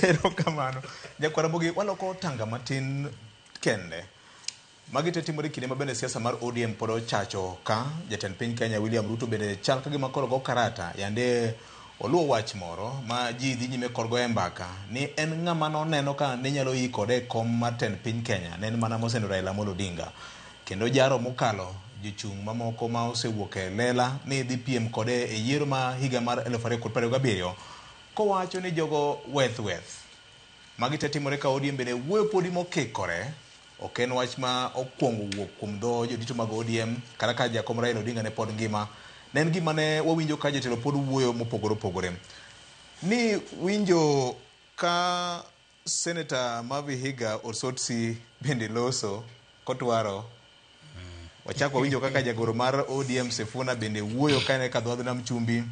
Erokamano. Nyakwar Ramogi, waloko tanga matin kende. Magi te timore kinde ma bende siasa mar ODM pod ochacho ka jatend piny Kenya William Ruto bende chal ka gima koro go karata yande oluwo wach moro ma ji dhi nyime kod goye mbaka ni en ng'ama noneno ka ne nyalo yi kode e kom mar tend piny Kenya ne en mana mosendo Raila Amolo Odinga. Kendo jaro mokalo jochung' mamoko ma osewuok e lela ni dhi piem kode e yiero ma higa mar 2027 kowacho ni jogo weth weth. Magi te timore ka ODM bende wuoyo podi mokikore. Ok en wach ma okwongo wuok kuom dho jodito mag ODM kata ka jakom Raila Odinga ne pod ngima. Ne en gima ne wawinjo ka jotelo pod wuoyo mopogore opogore. Ni winjo ka Senator ma Vihiga Osotsi bende loso kotwaro. Wachak wawinjo kaka jagoro mar ODM Sifuna bende wuoyo ka en e kadhodh nam chumbi.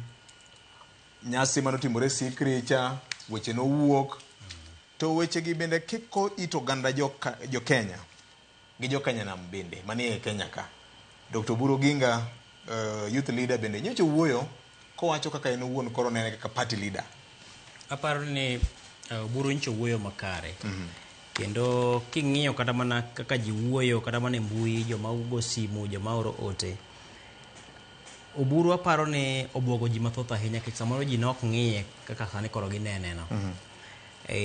Nyasi manotimore Sikri cha, weche nowuok. To wechegi bende kiko it oganda jo, jo Kenya gi jo Kenya nam bende manie Kenya ka. Dr. Oburu Oginga, youth leader bende nyocha owuoyo kowacho kaka en owuon koro nene kaka party leader. Aparo ni Oburu nyocha owuoyo makare. Kendo king'iyo kata mana kaka ji wuoyo kata mana e mbui, joma go simu, joma oro ote. Oburu aparo ni obwogo ji mathoth ahinya nikech samoro ji ne ok ng'iye kaka sani koro ginene no.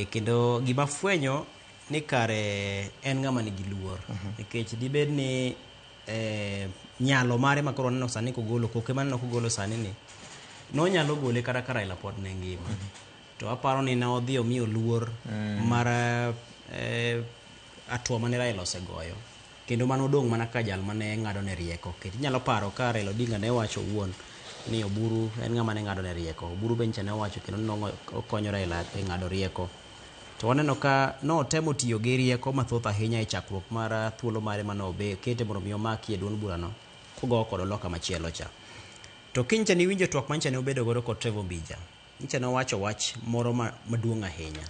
Kendo gima fwenyo ni kare en ng'ama nigi luor. Nikech dibed ni nyalo mare ma koro waneno sani kogolo, koke maneno kogolo sani ni, nonyalo gole kata ka Raila pod ne ngima. To aparo ni ne odhi omiyo luor mar hatua mane Raila osegoyo. Kendo mano odong' mana ka jal mane ng'ado ne rieko. Nikech inyalo paro ka Raila Odinga ne wacho owuon ni Oburu en ng'ama ne ng'ado ne rieko. Oburu be nyicha ne owacho kendo ne okonyo Raila e ng'ado rieko. To waneno ka notemo tiyo gi rieko mathoth ahinya e chakruok mar thuolo mare mane obe kete mondo mi omakie duond burano kogowo kod loka machielo cha. To kiny cha niwinjo twak manyicha ne obedo godo kod Trevor Ombija. Nyicha ne owacho wach moro maduong' ahinya.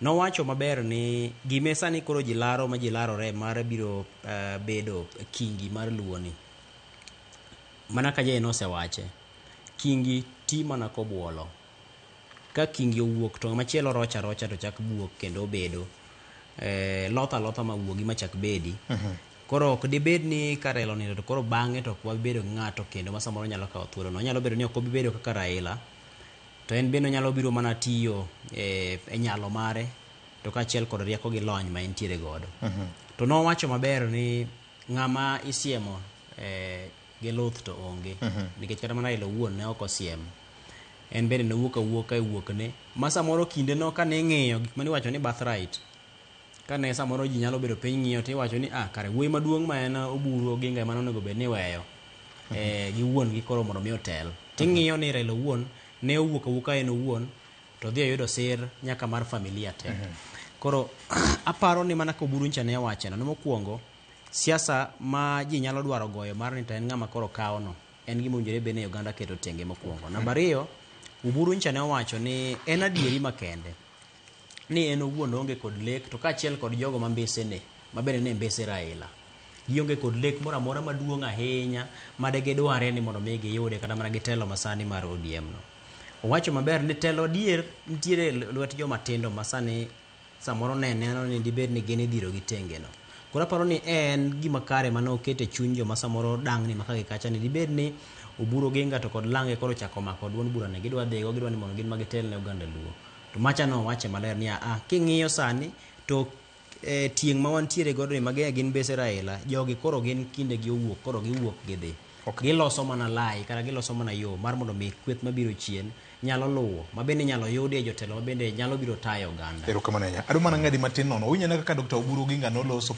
Nowacho maber ni gime sani koro ji laro ma ji larore mar biro bedo kingi mar Luo ni. Mana ka Jay nosewache, kingi ti mana kobuolo. Ka kingi owuok to machielo rocha rocha to chak buok kendo obedo. Loth alotha mawuogi machak bedi. Koro ok dibed ni ka Raila onindo to koro bang'e to ok wabi bedo gi ng'ato kendo ma samoro nyalo kawo thuolo no. Onyalo bedo ni ok obi bedo kaka Raila, to en bende onyalo biro mana tiyo e nyalo mare to kaachiel kod rieko gi lony ma entiere godo. To nowacho maber ni ng'ama isiemo gi luth to onge. Nikech kata mana Raila owuon ne ok osiem. En bende nowuok awuoka e wuokne. Ma samoro kinde no kane ing'iyo gik mane iwacho ni birthright, kane samoro ji nyalo bedo piny ng'iyo to iwacho ni ah, kare wuoyi maduong' ma en Oburu Oginga ema onego bed ni iweyo gi wuon gi koro mondo mi otel. Ting'iyo ni Raila owuon ne owuok awuoka en owuon to odhi oyudo sir nyaka mar familia te. Koro aparo ni mana ka Oburu ncha ne owacho no, mokwongo siasa ma ji nyalo dwaro goyo mar ni to en ng'ama koro kawo no, en gima owinjore bed ni oganda keto tenge mokwongo. Namba ariyo, Oburu ncha ne owacho ni en adieri makende ni en owuon oonge kod lek to kaachiel kod jogo ma mbesene ma bende ne mbese Raila. Gionge kod lek moro amora maduong' ahinya ma de gidware ni mondo mi giyude kata mana gi telo masani mar ODM no. Owacho maber ni telo adier nitiere lwet joma tindo ma sani samoro ne neno ni dibed ni gin idhiro gi tenge no. Koro aparo ni en gima kare mane oketo e chuny joma samoro dang'ni maka gi kacha ni dibed ni Oburu Oginga to kod lange koro ochako mako duond bura ni gidwa dhigo, gidwa ni mondo gin ma gitel ne oganda Luo. To macha no owache maler ni a king'iyo sani to tieng' ma wantiere godo ni magi gin mbese Raila, jogi koro gin kinde gi owuok, koro giwuok gidhi. Giloso mana lai kata giloso mana yo mar mondo mi kweth mabiro chien nyalo luwo, ma bende inyalo yudie jotelo ma bende nyalo biro tayo oganda. Erokamano ahinya. Adwa mana ng'adi matin nono. Winjo kaka Dr. Oburu Oginga noloso